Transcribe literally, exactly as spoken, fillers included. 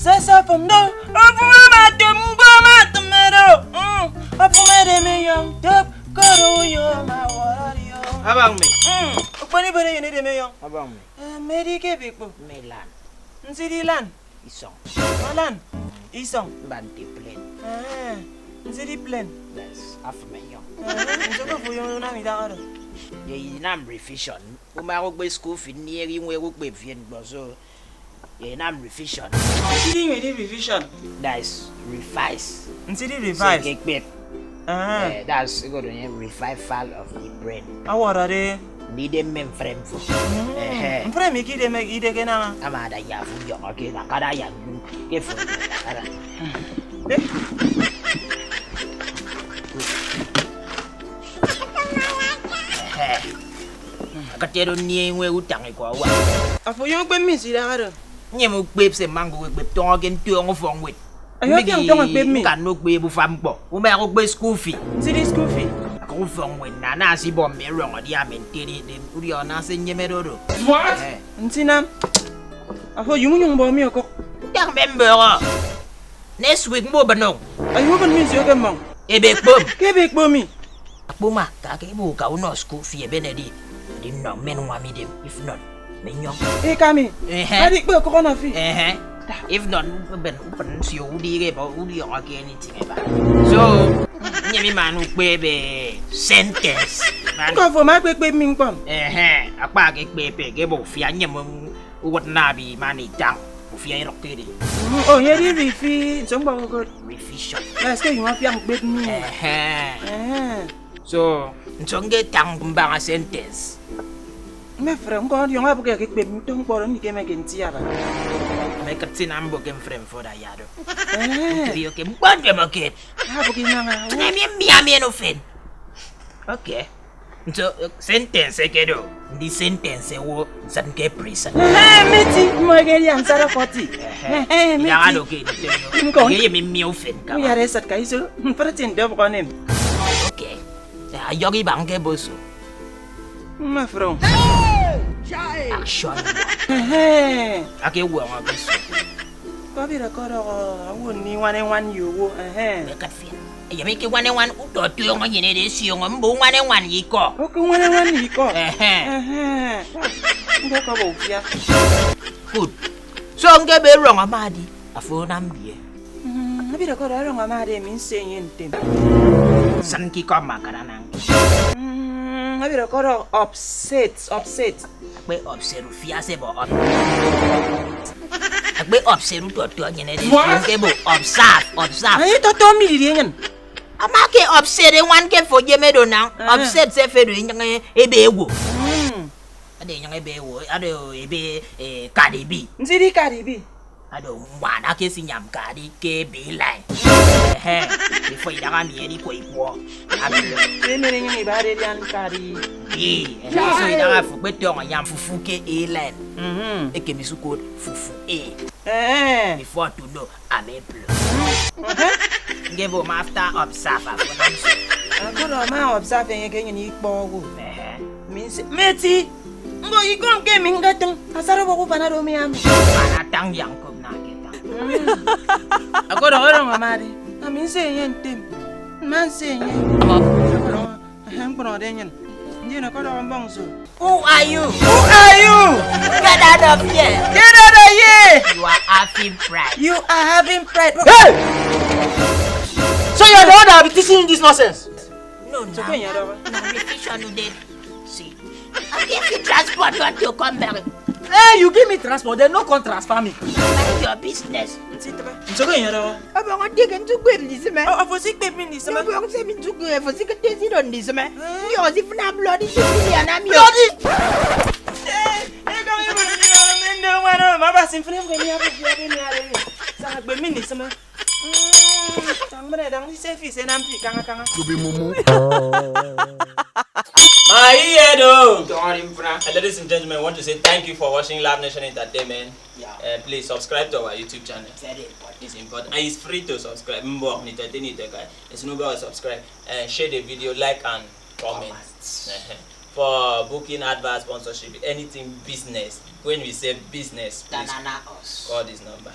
Sasa fom do, ofum ama tem, ngwa ama tem do. Mm, ofum ede me young top, koro yo ma wara yo. Abang me. Mm, ukpani bere yene de me young. Abang me. Eh, medi ke bikpo. Milan. Nzidi lan. Isong. Malan. Isong. Mba nti plane. Eh, nzidi plane. Yes, afum me young. Eh, nzoko fu yo na mi da do. Ye inam revision. Uma ko gbe school fi ni eri nwe ko gbe fi en gbo so. Ye nam revision. Nti di nwe di revision. That is revise. Nti di revise. So ke kpep. Ah. Eh, that's go to revival of the brain. Awara de. Ni de men frame fu. Eh. Frame ki de me ide ke na. Ama da ya fu yo ke na kada ya ke fu. Kada. Eh. Ehe. Akatiado nie nwe utang ikwa wa. Afo yong kpe mi si dagado. Nye mo kpe se mango we kpe tongo ke ntu ongo fong wet. Ayo ke tongo kpe mi. Kan no kpe bu fam kpo. Uma ko kpe school fee. Si di school fee. Ko fong wet na na si bom me rong di amen teri de. Uri ona se nyeme dodo. What? Eh. Ntinam. Afo yumu nyung bo mi okok. Utang member. Next week mbo benong. Ayo ben mi si oke mong. Ebe kpom. Ke ebe kpom mi. Akpoma ka ke ibu ka uno school fee ebe ne di. Di no men wa mi dem. If not, me nyong. E kami. Ehe. Adi kpe ko na fi. Ehe. If not, ben upen si o udi ke ba udi o ke anything eba. So, nye mi man ukpe ebe sentence. Man. Ko fo ma kpe kpe mi nkpom. Ehe. Akpa ke kpe pe ke bo fi anye mo. Uwot nabi man itang ufia irok kiri. Mm, oh, ye di rifi, so ngba ko. Revision. Yes, ke yuma fiang bet mi. Ehe. Eh. So, nso nge tang mbanga sentence. Me frame ko yong abuke ke kpep mi tong kporo ni ke me ke nti aba. Me kat sin ambo ke frame for da yado. Eh. Kiri oke mbon de mo ke. Abuke nanga. Ne mi mi ami no fen. Okay. Nso, eh, sentence eke do. Ndi sentence wo nsan ke prison. Eh, meti, mo ke dia nsara forty. Eh, eh, meti. Idaha do ke nte do. Nko. Ye ye mi mi ofen ka. Uyare sat ka iso. Faratin do ko nem. Okay. Ya yogi bang ke boso. Ma frong. Action. Eh. Ake wo ma boso. Ko bi record awo ni wane wan yo wo. Eh. Kat fi. Eyemi ke wan ewan utọ tueñọ nyenede esioño mbo wan ewan ye ikọ. Oke wan ewan ye ikọ. Ehe. Ehe. Nde ko bo ufia. Good. So nge be wrong amadi. Afo nam bie. Mm, abi record wrong amadi mi nse ye ntem. San ki ko makara nang. Mm, abi record upset, upset. Akpe upset ufia se bo up. Akpe upset utoto nyenede. What? Ke bo observe, observe. Ayi toto mi diri nyen. Ama ke upset e wan ke fo jeme do na. Ah. Upset se fe do nyang ebe ewo. Mm. Ade nyang ebe ewo, ade ebe eh, Cardi B. Nziri Cardi B. Ado mwana ke sinyam kadi ke B line. Ehe. Before idaga mi edi ko ikwo. Ado. Emere nyang ibare dian kadi. B. Ehe. So idaga fu kpete on yam fufu ke A line. Mhm. Ekemi sukod fufu A. Eh. Before to know, I'm a blue. Mhm. Nge bo ma after observe afo nam so. Akodo ma observe enye ke nyini ikpo ogu. Ehe. Minsi meti. Ngo ikon ke mi ngateng. Asaro boku panado mi am. Panatang yang kop na ketang. Akodo oro ngamari. Ami nse enye ntem. Ma nse enye. Akodo, ehe, mkpọrọ de nyen. Ndi na kodo mbong so. Who are you? Who are you? Get out of here. Get out of here. You are having pride. You are having pride. Hey! So you are the one that will be teaching this nonsense? No, no. It's okay, Yadawa. No, reflection no dey. See, I give you transport, not to come back. Hey, you give me transport, then no come transfer me. Mind your business. It's okay, Yadawa. Abang, I take him to go in this man. Oh, I was sick, baby, this man. Abang, say me to go, I was sick, this on this man. You are the flam bloody, and I'm your bloody. Hey, hey, come here, man. No, man, no, my boss in front of me. Sa gbemi ni sama. Mm, tang mene dang di sefi se nam pi kanga kanga. You be mumu. My head oh. Don't worry, mfuna. Uh, ladies and gentlemen, I want to say thank you for watching Love Nation Entertainment. Yeah. Uh, please subscribe to our YouTube channel. Very important. It's important. And it's free to subscribe. Mbo ni tete ni teka. It's no go subscribe. Uh, share the video, like and comment. Comments. Uh-huh. For booking, advert, sponsorship, anything business. When we say business, please Tanana us. Call this number.